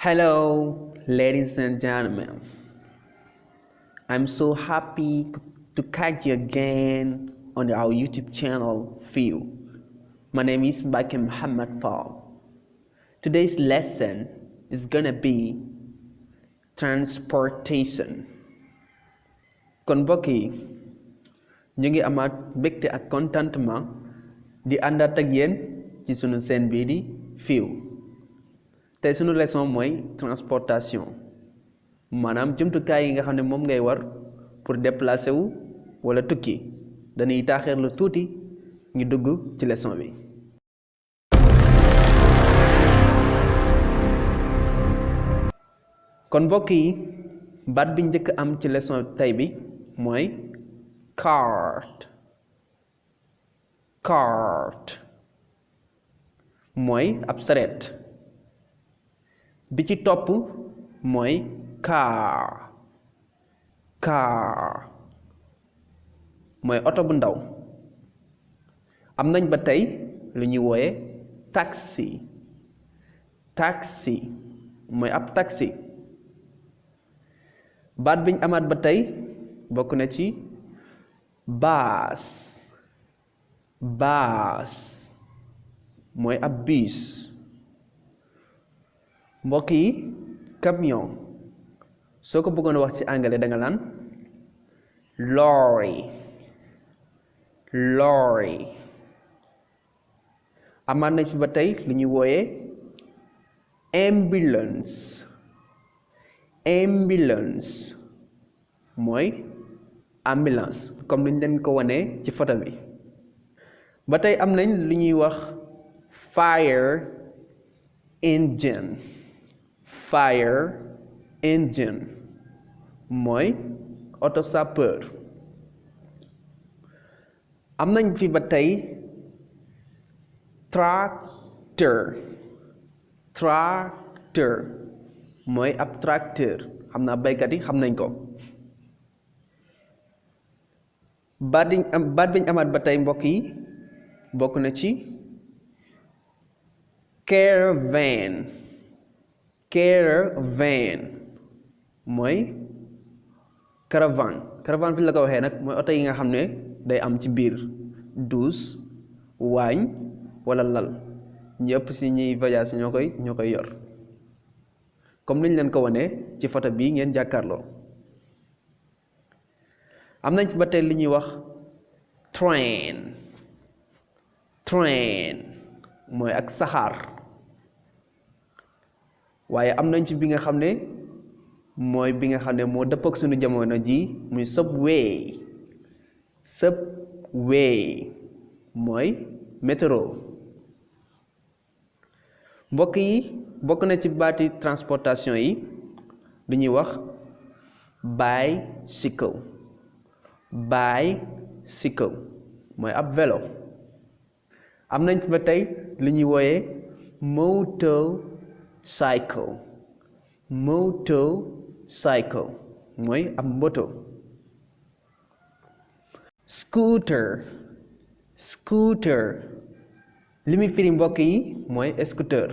Hello, ladies and gentlemen. I'm so happy to catch you again on our YouTube channel, View. My name is Mbake Muhammad Fall. Today's lesson is gonna be transportation. Kon mbokk yi ñu ngi amaat mbégte ak contentement di àndaat ak yéen ci sunu chaîne bii di View. tey sunu leçon mooy transportation maanaam jumtukaay yi nga xam ne moom ngay war pour déplacer wu wala tukki dañuy taaxeerlu tuuti ngi dugg ci leçon bi. kon mbokk yi baat bi njëkk am ci leçon tey bi mooy cart mooy ab sareet. bi ci topp mooy car mooy oto bu ndaw. am nañ ba tey lu ñuy wooye taxi mooy ab taxi. baat biñ amaat ba tey bokk na ci baas mooy ab bus. mbokk yi camion soo ko bëggoon wax ci anglais da nga naan lorry. amaat nañ fi ba tey lu ñuy wooyee ambulance mooy ambulance comme ni ñu leen ko wanee ci photo bi. ba tey am nañ lu ñuy wax fire engine mooy auto sapeur. am nañ fi ba tey tracteur mooy ab tracteur xam naa baykat yi xam nañ ko. baat biñ amaat ba tey mbokk yi bokk na ci caravan mooy caravane fi la ko waxee nag mooy oto yi nga xam ne day am ci biir douche waañ wala lal ñëpp si ñuy voyage ñoo koy yor comme niñ leen ko wanee ci photo bii ngeen jàkkaarloo. am nañ fi ba tey li ñuy wax train mooy ak saxaar. waaye am nañ ci bi nga xam ne mooy bi nga xam ne moo dëpp ak suñu jamono ji muy subway mooy métro. mbokk yi bokk na ci baati transportation yi lu ñuy wax bicycle mooy ab vélo. am nañ ba tey lu ñuy wooyee motorcycle mooy ab moto. scooter li muy firi mbokk yi mooy scooter.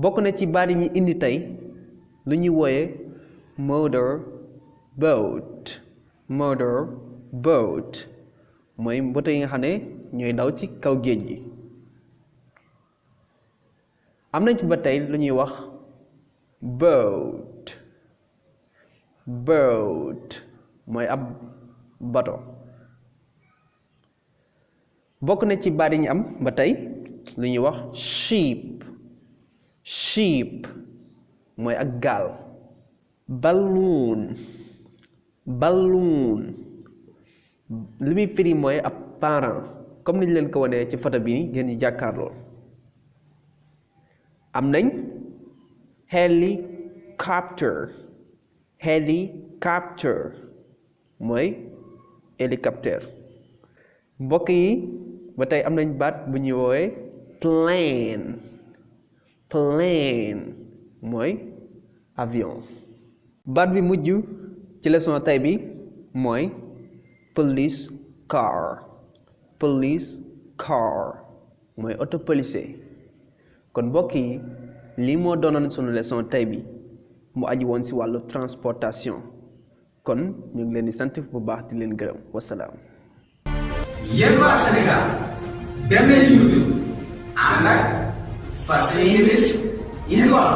bokk na ci baat yi ñu indi tey lu ñuy wooye motorboat mooy mboto yi nga xam ne ñooy daw ci kaw géej gi. am nañ ci ba tey lu ñuy wax boat mooy ab bato. bokk na ci baat yi ñu am ba tey lu ñuy wax ship mooy ak gaal. balloon li muy firi mooy ab parent comme niñ leen ko wanee ci photo bi ngeen ñu jàkkaarloo. am nañ helicopter mooy hélicoptère. mbokk yi ba tey am nañ baat bu ñuy woowee plane mooy avion. baat bi mujj ci leçon tey bi mooy police car mooy auto policier. kon mbokk yi lii moo doonoon sunu leçon tey bi mu aji woon si wàllu transportation kon ñu ngi leen di sant bu baax di leen gërëm wasalaam. yéen waa Sénégal dem leen YouTube ànd ak Fast English in Wolof